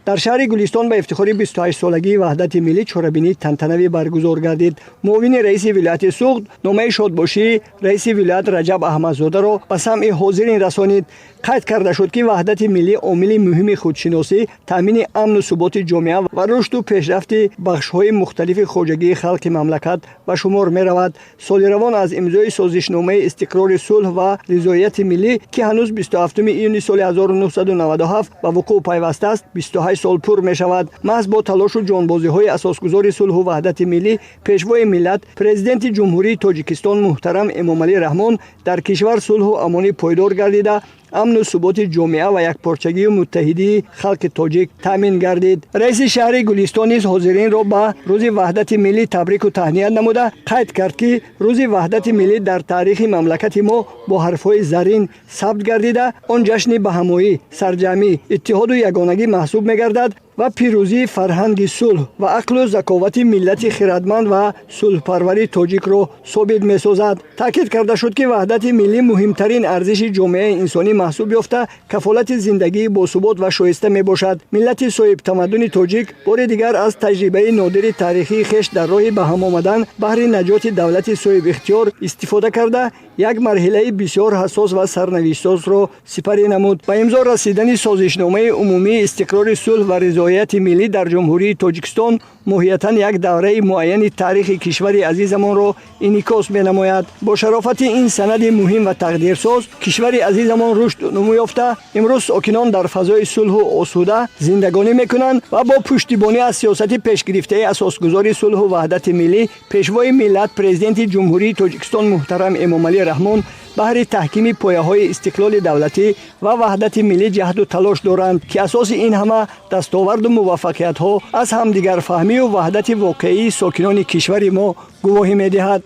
Дар шаҳри Гулистон ба ифтихори 28-солагии Ваҳдати миллӣ чорабинии тантанавӣ баргузор гардид. Муовини раиси вилояти Суғд номаи шодбошии раиси вилоят Раҷаб Аҳмадзодаро ба самъи ҳозирин расонид. Қайд карда шуд, ки ваҳдати миллӣ омили муҳими худшиносӣ, таъмини амну суботи ҷомеа ва рушду пешрафти бахшҳои мухталифи хоҷагии халқи мамлакат ба шумор меравад. Соли равон аз имзои созишномаи истиқрори сулҳ ва ризоияти миллӣ, ки ҳанӯз 27 июни соли 1997 ба вуқӯъ пайвастааст, 28 сол пур мешавад. Маҳз бо талошу ҷонбозиҳои асосгузори сулҳу ваҳдати миллӣ, Пешвои миллат, Президенти Ҷумҳурии Тоҷикистон муҳтарам Эмомалӣ Раҳмон дар кишвар сулҳу амонӣ пойдор гардида, амну суботи ҷомеа ва якпорчагию муттаҳидии халқи тоҷик таъмин гардид. Раиси шаҳри Гулистон низ ҳозиринро ба Рӯзи Ваҳдати миллӣ табрику таҳният намуда, қайд кард, ки Рӯзи Ваҳдати миллӣ дар таърихи мамлакати мо бо ҳарфҳои зарин сабт гардида, он ҷашни баҳамоӣ, сарҷамъӣ, иттиҳоду ягонагӣ маҳсуб мегардад ва пирӯзии фарҳанги сулҳ ва ақлу заковати миллати хирадманд ва сулҳпарвари тоҷикро собит месозад. Таъкид карда шуд, ки ваҳдати миллӣ муҳимтарин арзиши ҷомеаи инсонӣ маҳсуб ёфта, кафолати зиндагии босубот ва шоиста мебошад. Миллати соҳибтамаддуни тоҷик бори дигар аз таҷрибаи нодири таърихии хеш дар роҳи ба ҳам омадан баҳри наҷоти давлати соҳибихтиёр истифода карда, як марҳилаи бисёр ҳассос ва сарнавиштсозро сипарӣ намуд. Ба имзо расидани созишномаи умумии истиқрори сулҳ ва ризоияти миллӣ дар Ҷумҳурии Тоҷикистон моҳиятан як давраи муайяни таърихи кишвари азизамонро инъикос менамояд. Бо шарофати ин санади муҳим ва тақдирсоз кишвари азизамон рушд нумӯ ёфта, имрӯз сокинон дар фазои сулҳу осуда зиндагонӣ мекунанд ва бо пуштибонӣ аз сиёсати пешгирифтаи асосгузори сулҳу ваҳдати миллӣ, Пешвои миллат, Президенти Ҷумҳурии Тоҷикистон муҳтарам Эмомалӣ Раҳмон баҳри таҳкими пояҳои истиқлоли давлатӣ ва ваҳдати миллӣ ҷаҳду талош доранд, ки асоси ин ҳама дастоварду муваффақиятҳо аз ҳамдигарфаҳмию ваҳдати воқеии сокинони кишвари мо гувоҳӣ медиҳад.